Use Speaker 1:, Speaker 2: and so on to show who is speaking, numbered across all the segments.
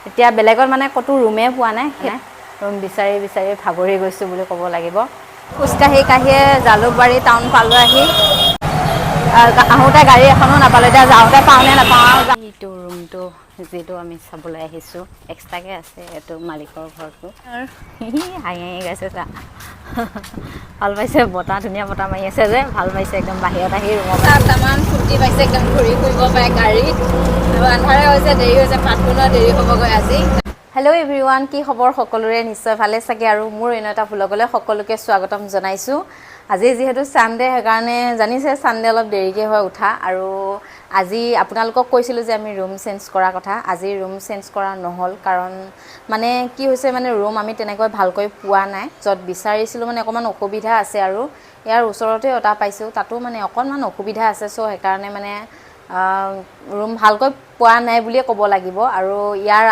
Speaker 1: এতিয়া বেলেগত মানে ক'তো ৰুমেই পোৱা নাই। ৰুম বিচাৰি বিচাৰি ভাগৰি গৈছোঁ বুলি ক'ব লাগিব। খোজকাঢ়ি কাঢ়িয়ে জালুকবাৰী টাউন পালোঁ আহি। আহোঁতে গাড়ী এখনো নাপালোঁ, এতিয়া যাওঁতে পাওঁ নে নাপাওঁ আৰু। এইটো ৰুমটো যিটো আমি চাবলৈ আহিছোঁ, এক্সট্ৰাকৈ আছে, এইটো মালিকৰ ঘৰটো। আৰু হাঁহি হাঁহি গৈছে চা, ভাল পাইছে। বতাহ, ধুনীয়া বতাহ মাৰি আছে যে, ভাল পাইছে একদম বাহিৰত আহি ৰুমৰ।
Speaker 2: তামাম ফূৰ্তি পাইছে একদম, ঘূৰি ফুৰিব পাৰে গাড়ীত। আৰু আন্ধাৰে হৈছে, দেৰি হৈছে, ভাত বনোৱা দেৰি হ'বগৈ আজি।
Speaker 1: হেল্ল' এভৰিৱান, কি খবৰ সকলোৰে? নিশ্চয় ভালে চাগে। আৰু মোৰ অন্য এটা ভ্লগলৈ সকলোকে স্বাগতম জনাইছোঁ। আজি যিহেতু ছানডে, সেইকাৰণে জানিছে ছানডে অলপ দেৰিকৈ হয় উঠা। আৰু আজি আপোনালোকক কৈছিলোঁ যে আমি ৰুম চেঞ্জ কৰাৰ কথা। আজি ৰুম চেঞ্জ কৰা নহ'ল, কাৰণ মানে কি হৈছে, মানে ৰুম আমি তেনেকৈ ভালকৈ পোৱা নাই। য'ত বিচাৰিছিলোঁ মানে অকণমান অসুবিধা আছে, আৰু ইয়াৰ ওচৰতে এটা পাইছোঁ, তাতো মানে অকণমান অসুবিধা আছে। চ' সেইকাৰণে মানে ৰুম ভালকৈ পোৱা নাই বুলিয়ে ক'ব লাগিব। আৰু ইয়াৰ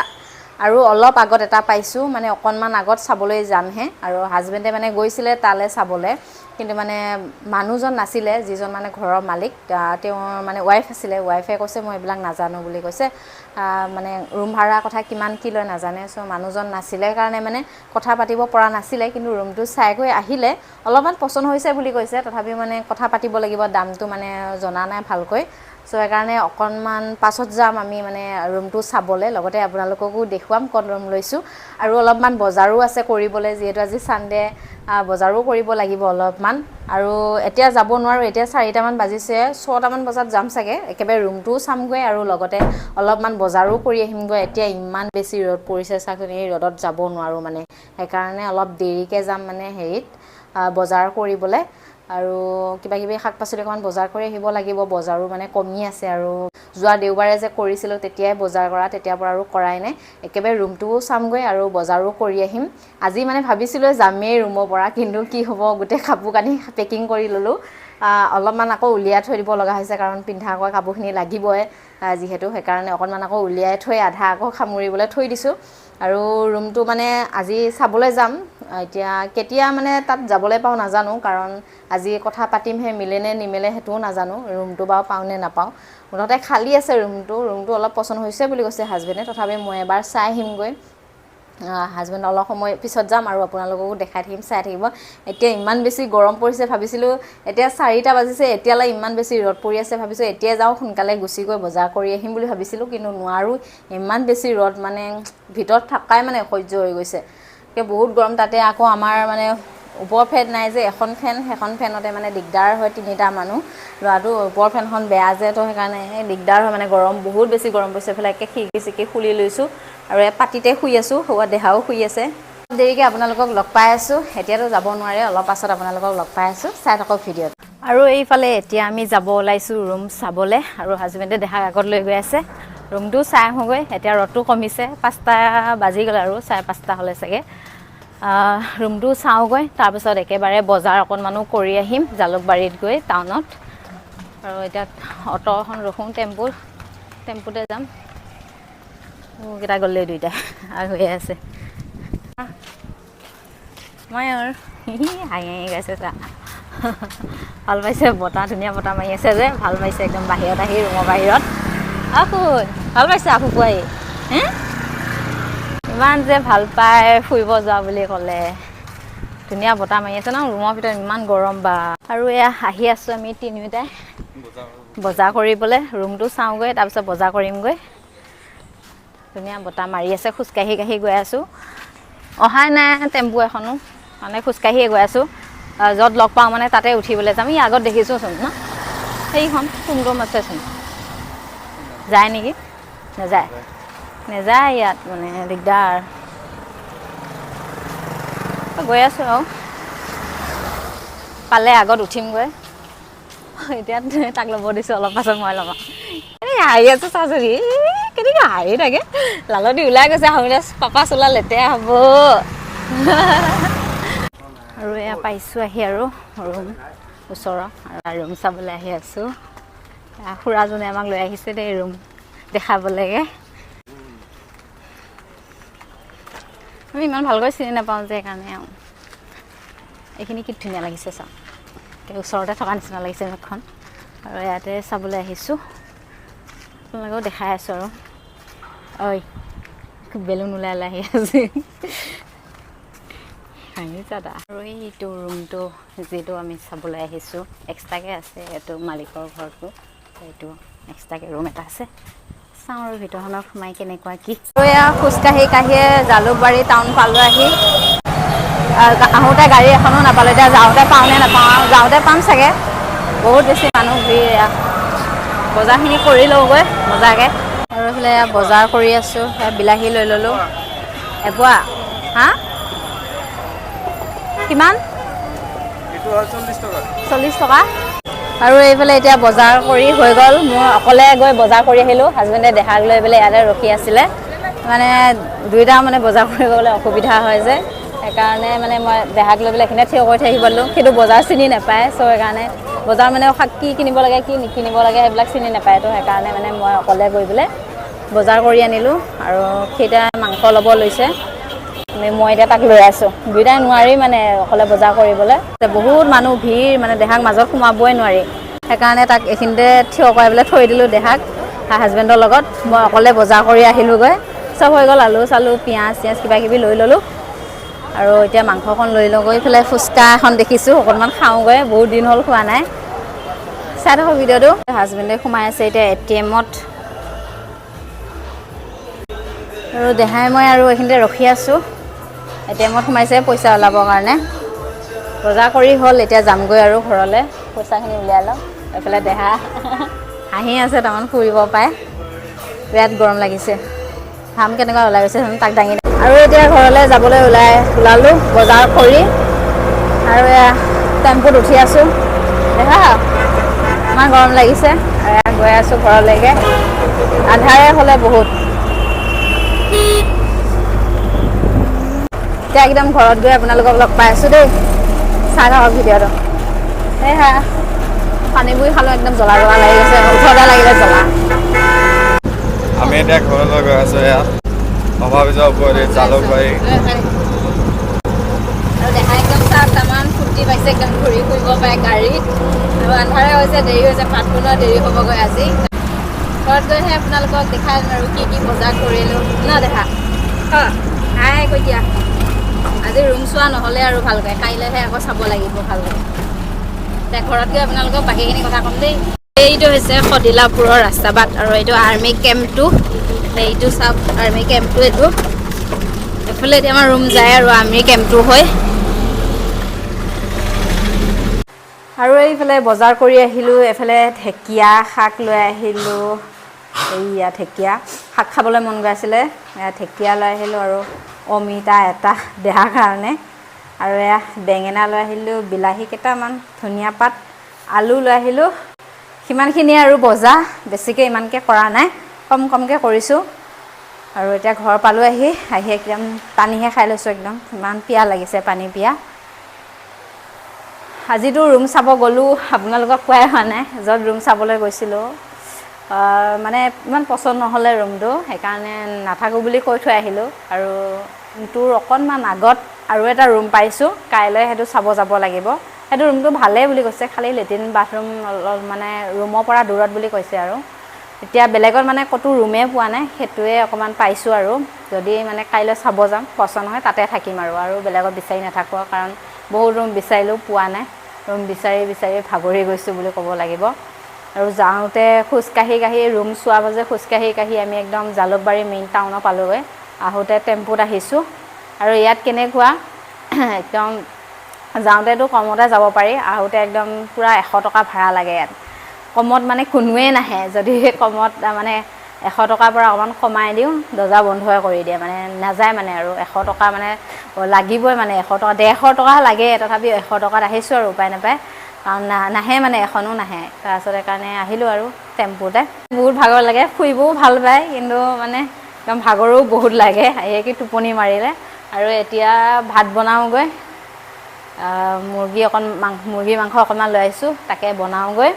Speaker 1: আৰু অলপ আগত এটা পাইছোঁ, মানে অকণমান আগত চাবলৈ যামহে। আৰু হাজবেণ্ডে মানে গৈছিলে তালৈ চাবলৈ, কিন্তু মানে মানুহজন নাছিলে, যিজন মানে ঘৰৰ মালিক, তেওঁৰ মানে ৱাইফ আছিলে। ৱাইফে কৈছে মই এইবিলাক নাজানো বুলি কৈছে, মানে ৰুম ভাড়াৰ কথা কিমান কি লয় নাজানে। চ' মানুহজন নাছিলে কাৰণে মানে কথা পাতিব পৰা নাছিলে, কিন্তু ৰুমটো চাই গৈ আহিলে, অলপমান পচন্দ হৈছে বুলি কৈছে। তথাপিও মানে কথা পাতিব লাগিব, দামটো মানে জনা নাই ভালকৈ। চ' সেইকাৰণে অকণমান পাছত যাম আমি মানে ৰুমটো চাবলৈ, লগতে আপোনালোককো দেখুৱাম ক'ত ৰুম লৈছোঁ। আৰু অলপমান বজাৰো আছে কৰিবলৈ, যিহেতু আজি ছানডে, বজাৰো কৰিব লাগিব অলপমান। আৰু এতিয়া যাব নোৱাৰোঁ, এতিয়া 4টামান বাজিছে, 6টামান বজাত যাম চাগে। একেবাৰে ৰুমটোও চামগৈ আৰু লগতে অলপমান বজাৰো কৰি আহিমগৈ। এতিয়া ইমান বেছি ৰ'দ পৰিছে চাওকচোন, এই ৰ'দত যাব নোৱাৰোঁ মানে, সেইকাৰণে অলপ দেৰিকৈ যাম মানে হেৰিত বজাৰ কৰিবলৈ। আৰু কিবা কিবি শাক পাচলি অকণমান বজাৰ কৰি আহিব লাগিব, বজাৰো মানে কমি আছে। আৰু যোৱা দেওবাৰে যে কৰিছিলোঁ তেতিয়াই বজাৰ কৰা, তেতিয়াৰ পৰা আৰু কৰাই নাই। একেবাৰে ৰুমটোও চামগৈ আৰু বজাৰো কৰি আহিম। আজি মানে ভাবিছিলোঁ যামেই ৰুমৰ পৰা, কিন্তু কি হ'ব, গোটেই কাপোৰ কানি পেকিং কৰি ল'লোঁ। অলপমান আকৌ উলিয়াই থৈ দিব লগা হৈছে, কাৰণ পিন্ধা কৰা কাপোৰখিনি লাগিবই যিহেতু, সেইকাৰণে অকণমান আকৌ উলিয়াই থৈ আধা আকৌ সামৰিবলৈ থৈ দিছোঁ। আৰু ৰুমটো মানে আজি চাবলৈ যাম, এতিয়া কেতিয়া মানে তাত যাবলৈ পাওঁ নাজানো, কাৰণ আজি কথা পাতিমহে, মিলে নে নিমিলে সেইটোও নাজানো, ৰুমটো বাৰু পাওঁ নে নাপাওঁ। মুঠতে খালী আছে ৰুমটো, ৰুমটো অলপ পচন্দ হৈছে বুলি কৈছে হাজবেণ্ডে, তথাপি মই এবাৰ চাই আহিমগৈ। হাজবেণ্ড অলপ সময় পিছত যাম আৰু আপোনালোককো দেখাই থাকিম, চাই থাকিব। এতিয়া ইমান বেছি গৰম পৰিছে, ভাবিছিলোঁ এতিয়া 4টা বাজিছে, এতিয়ালৈ ইমান বেছি ৰ'দ পৰি আছে, ভাবিছোঁ এতিয়াই যাওঁ সোনকালে গুচি গৈ বজাৰ কৰি আহিম বুলি ভাবিছিলোঁ, কিন্তু নোৱাৰোঁ, ইমান বেছি ৰ'দ, মানে ভিতৰত থকাই মানে অসহ্য হৈ গৈছে, এতিয়া বহুত গৰম। তাতে আকৌ আমাৰ মানে ওপৰ ফেন নাই যে, এখন ফেন, সেইখন ফেনতে মানে দিগদাৰ হয়, তিনিটা মানুহ, ল'ৰাটো ওপৰ ফেনখন বেয়া যে, তো সেইকাৰণে দিগদাৰ হয় মানে। গৰম বহুত বেছি গৰম পৰিছে, এইফালে একে খিৰিকী চিৰিকী খুলি লৈছোঁ আৰু এই পাতিতে শুই আছোঁ, সৌৱা দেহাও শুই আছে। দেৰিকৈ আপোনালোকক লগ পাই আছোঁ, এতিয়াতো যাব নোৱাৰে, অলপ পাছত আপোনালোকক লগ পাই আছোঁ, চাই থাকক ভিডিঅ'ত। আৰু এইফালে এতিয়া আমি যাব ওলাইছোঁ ৰুম চাবলৈ, আৰু হাজবেণ্ডে দেহাক আগত লৈ গৈ আছে, ৰুমটো চাই আহোঁগৈ। এতিয়া ৰ'দটো কমিছে, 5টা বাজি গ'ল আৰু 5:30 হ'লে চাগে। ৰুমটো চাওঁগৈ, তাৰপিছত একেবাৰে বজাৰ অকণমানো কৰি আহিম জালুকবাৰীত গৈ টাউনত। আৰু এতিয়া অট' এখন ৰখোঁ, টেম্পুতে যাম। কেইটা গ'লেই দুইটা আৰু হৈয়ে আছে। মই আৰু হাঁহি হাঁহি গৈছে চা, ভাল পাইছে। বতাহ, ধুনীয়া বতাহ মাৰি আছে যে, ভাল পাইছে একদম বাহিৰত আহি ৰুমৰ বাহিৰত। আহোঁ ভাল পাইছে আফুপুৱাই হে, ইমান যে ভাল পায় ফুৰিব যোৱা বুলি ক'লে। ধুনীয়া বতাহ মাৰি আছে ন, ৰুমৰ ভিতৰত ইমান গৰম বা। আৰু এয়া আহি আছোঁ আমি তিনিওটাই বজাৰ কৰিবলৈ, ৰুমটো চাওঁগৈ, তাৰপিছত বজাৰ কৰিমগৈ। ধুনীয়া বতাহ মাৰি আছে, খোজকাঢ়ি কাঢ়ি গৈ আছোঁ। অহাই নাই টেম্পু এখনো, মানে খোজকাঢ়িয়ে গৈ আছোঁ। য'ত লগ পাওঁ মানে তাতে উঠিবলৈ যাম। ই আগত দেখিছোঁচোন ন, সেইখন টুমটুম আছেচোন, যায় নেকি? নাযায়, নেযায় ইয়াত মানে দিগদাৰ। গৈ আছোঁ আৰু পালে আগত উঠিমগৈ। এতিয়া তাক ল'ব দিছোঁ, অলপ পাছত মই ল'ম। এই হাঁহি আছে চাচোন, কেনেকৈ হাঁহি থাকে, লালতি ওলাই গৈছে। হাঁহোতে পাপা চোলা লেতেৰা হ'ব। আৰু এয়া পাইছোঁ আহি আৰু ৰুম ওচৰৰ, আৰু ৰুম চাবলৈ আহি আছোঁ। খুৰাজনে আমাক লৈ আহিছে দেই ৰুম দেখাবলৈকে। আমি ইমান ভালকৈ চিনি নাপাওঁ যে সেইকাৰণে। আৰু এইখিনি কি ধুনীয়া লাগিছে চাওক, ওচৰতে থকা নিচিনা লাগিছে মুখখন। আৰু ইয়াতে চাবলৈ আহিছোঁ, আপোনালোকেও দেখাই আছোঁ। আৰু ঐ বেলুন ওলাই ওলাই আহি আছে। হাঁহিছা দা। আৰু এইটো ৰুমটো যিটো আমি চাবলৈ আহিছোঁ, এক্সট্ৰাকৈ আছে। এইটো মালিকৰ ঘৰটো, এইটো এক্সট্ৰাকৈ ৰুম এটা আছে। চাওঁ আৰু ভিতৰখনত সোমাই কেনেকুৱা কি। আৰু এয়া খোজকাঢ়ি কাঢ়িয়ে জালুকবাৰী টাউন পালোঁ আহি। আহোঁতে গাড়ী এখনো নাপালোঁ, এতিয়া যাওঁতে পাওঁ নে নাপাওঁ আৰু। যাওঁতে পাম চাগে, বহুত বেছি মানুহ ভিৰ। এয়া বজাৰখিনি কৰি লওঁগৈ মজাকৈ। আৰু এইফালে এয়া বজাৰ কৰি আছোঁ। এয়া বিলাহী লৈ ল'লোঁ এপোৱা। হা, কিমান?
Speaker 3: এইটো হ'ল 40 টকা।
Speaker 1: 40 টকা। আৰু এইফালে এতিয়া বজাৰ কৰি হৈ গ'ল মোৰ। অকলে গৈ বজাৰ কৰি আহিলোঁ। হাজবেণ্ডে দেহাক লৈ পেলাই ইয়াতে ৰখি আছিলে। মানে দুয়োটা মানে বজাৰ কৰিবলৈ অসুবিধা হয় যে, সেইকাৰণে মানে মই দেহাক লৈ পেলাই এইখিনিতে থিয় কৰি থাকিব দিলোঁ। সেইটো বজাৰ চিনি নাপায়, চ' সেইকাৰণে বজাৰ মানে শাক কি কিনিব লাগে, কি নিকিনিব লাগে, সেইবিলাক চিনি নাপায়। তো সেইকাৰণে মানে মই অকলে গৈ পেলাই বজাৰ কৰি আনিলোঁ। আৰু সি এতিয়া মাংস ল'ব লৈছে, মানে মই এতিয়া তাক লৈ আছোঁ। দুয়োটাই নোৱাৰি মানে অকলে বজাৰ কৰিবলৈ, বহুত মানুহ ভিৰ, মানে দেহাক মাজত সোমাবই নোৱাৰি। সেইকাৰণে তাক এইখিনিতে থিয় কৰাই পেলাই থৈ দিলোঁ দেহাক হাজবেণ্ডৰ লগত। মই অকলে বজাৰ কৰি আহিলোঁগৈ। চব হৈ গ'ল, আলু চালু, পিঁয়াজ চিয়াজ কিবা কিবি লৈ ল'লোঁ। আৰু এতিয়া মাংসকণ লৈ লওঁগৈ। এইফালে ফুচকা এখন দেখিছোঁ, অকণমান খাওঁগৈ, বহুত দিন হ'ল খোৱা নাই। চাই থাকক ভিডিঅ'টো। হাজবেণ্ডে সোমাই আছে এতিয়া এটিএমত আৰু দেহাই মই আৰু এইখিনিতে ৰখি আছোঁ। এটিএমত সোমাইছে পইচা ওলাবৰ কাৰণে। বজাৰ কৰি হ'ল, এতিয়া যামগৈ আৰু ঘৰলৈ, পইচাখিনি উলিয়াই লওঁ। এইফালে দেহা হাঁহি আছে, তাৰমানে ফুৰিব পায়। বিৰাট গৰম লাগিছে, ঘাম কেনেকুৱা ওলাই গৈছে তাক দাঙি। আৰু এতিয়া ঘৰলৈ যাবলৈ ওলালোঁ বজাৰ কৰি। আৰু এয়া টেম্পুত উঠি আছোঁ। দেহা, ইমান গৰম লাগিছে। আৰু এয়া গৈ আছোঁ ঘৰলৈকে, আন্ধাৰে হ'লে বহুত। এতিয়া একদম ঘৰত গৈ আপোনালোকক লগ পাই আছোঁ দেই, চাই থাকক ভিডিঅ'টো। সেয়া পানীপুৰি খালোঁ, একদম জ্বলা জ্বলা লাগি গৈছে, ওঠৰটা লাগিলে জ্বলা।
Speaker 3: আমি এতিয়া ঘৰলৈ গৈ আছোঁ। এয়া অভাৰব্ৰিজৰ ওপৰেদি জালুকবাৰী।
Speaker 2: আৰু দেহা একদম চাহ তামান ফূৰ্তি পাইছে, একদম ঘূৰি ফুৰিব পাৰে গাড়ীত। আৰু আন্ধাৰে হৈছে, দেৰি হৈছে, ভাত বনোৱা দেৰি হ'বগৈ আজি। ঘৰত গৈহে আপোনালোকক দেখাই আৰু কি কি বজাৰ কৰিলোঁ ন দেহা? হাই কৈ দিয়া। আজি ৰুম চোৱা নহ'লে আৰু ভালকৈ, কাইলৈহে আকৌ চাব লাগিব ভালকৈ। এতিয়া ঘৰত গৈ আপোনালোকক বাকীখিনি কথা ক'ম দেই। এইটো হৈছে সদিলাপুৰৰ ৰাস্তা বাট আৰু এইটো আৰ্মি কেম্পটো। এইটো চাওক, আৰ্মি কেম্পটো এইটো। এইফালে এতিয়া আমাৰ ৰুম যায় আৰু আৰ্মি কেম্পটো হয়।
Speaker 1: আৰু এইফালে বজাৰ কৰি আহিলোঁ। এইফালে ঢেকীয়া শাক লৈ আহিলোঁ। এইয়া ঢেকীয়া শাক খাবলৈ মন গৈ আছিলে, এয়া ঢেকীয়া লৈ আহিলোঁ। আৰু অমিতা এটা দেহাৰ কাৰণে। আৰু এয়া বেঙেনা লৈ আহিলোঁ, বিলাহী কেইটামান, ধনিয়া পাত, আলু লৈ আহিলোঁ। সিমানখিনিয়ে আৰু বজাৰ, বেছিকৈ ইমানকৈ কৰা নাই, কম কমকৈ কৰিছোঁ। আৰু এতিয়া ঘৰ পালোঁ আহি, আহি একদম পানীহে খাই লৈছোঁ, একদম ইমান পিয়াহ লাগিছে, পানী পিয়াহ। আজিতো ৰুম চাব গ'লোঁ, আপোনালোকক কোৱাই হোৱা নাই। য'ত ৰুম চাবলৈ গৈছিলোঁ, মানে ইমান পচন্দ নহ'লে ৰুমটো, সেইকাৰণে নাথাকোঁ বুলি কৈ থৈ আহিলোঁ। আৰু ৰুমটোৰ অকণমান আগত আৰু এটা ৰুম পাইছোঁ, কাইলৈ সেইটো চাব যাব লাগিব। সেইটো ৰুমটো ভালেই বুলি কৈছে, খালি লেট্ৰিন বাথৰুম অলপ মানে ৰুমৰ পৰা দূৰত বুলি কৈছে। আৰু এতিয়া বেলেগত মানে ক'তো ৰুমেই পোৱা নাই, সেইটোৱে অকণমান পাইছোঁ। আৰু যদি মানে কাইলৈ চাব যাম, পচন্দ হয় তাতে থাকিম আৰু, আৰু বেলেগত বিচাৰি নাথাকোঁ, কাৰণ বহুত ৰুম বিচাৰিলেও পোৱা নাই। ৰুম বিচাৰি বিচাৰি ভাগৰি গৈছোঁ বুলি ক'ব লাগিব। আৰু যাওঁতে খোজকাঢ়ি কাঢ়ি ৰুম চোৱা বাজে, খোজকাঢ়ি কাঢ়ি আমি একদম জালুকবাৰী মেইন টাউনত পালোঁগৈ। আহোঁতে টেম্পুত আহিছোঁ। আৰু ইয়াত কেনেকুৱা, একদম যাওঁতেতো কমতে যাব পাৰি, আহোঁতে একদম পূৰা 100 টকা ভাড়া লাগে ইয়াত। কমত মানে কোনোৱেই নাহে। যদি কমত মানে 100 টকাৰ পৰা অকণমান কমাই দিওঁ, দৰ্জা বন্ধই কৰি দিয়ে, মানে নাযায় মানে। আৰু 100 টকা মানে লাগিবই, মানে 100 টকা 150 টকা লাগে, তথাপিও 100 টকাত আহিছোঁ আৰু উপায় নাপায়, কাৰণ নাহে মানে, এখনো নাহে। তাৰপাছত সেইকাৰণে আহিলোঁ আৰু টেম্পুতে। বহুত ভাগৰ লাগে, ফুৰিবও ভাল পায়, কিন্তু মানে একদম ভাগৰো বহুত লাগে, আহি কি টোপনি মাৰিলে। আৰু এতিয়া ভাত বনাওঁগৈ। মুৰ্গী মাংস অকণমান লৈ আহিছোঁ, তাকে বনাওঁগৈ।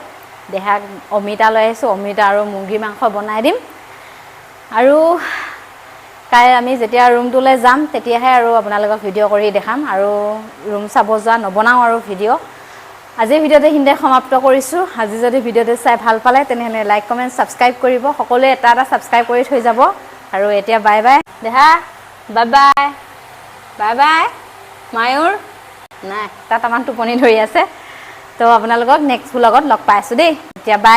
Speaker 1: দেহাক অমিতা লৈ আহিছোঁ, অমিতা আৰু মুৰ্গী মাংস বনাই দিম। আৰু কাই আমি যেতিয়া ৰুমটোলৈ যাম, তেতিয়াহে আৰু আপোনালোকক ভিডিঅ' কৰি দেখাম। আৰু ৰুম চাব যোৱা নবনাওঁ আৰু ভিডিঅ'। আজিৰ ভিডিঅ'টো এইখিনিতে সমাপ্ত কৰিছোঁ। আজি যদি ভিডিঅ'টো চাই ভাল পালে, তেনেহ'লে লাইক, কমেণ্ট, ছাবস্ক্ৰাইব কৰিব। সকলোৱে এটা এটা ছাবস্ক্ৰাইব কৰি থৈ যাব। আৰু এতিয়া বাই বাই। দেহা, বাই বাই, বাই বাই। মায়ুৰ নাই, তাত আমাৰ টোপনি ধৰি আছে। তো আপোনালোকক নেক্সট ভ্লগত লগ পাই আছোঁ দেই। এতিয়া বাই।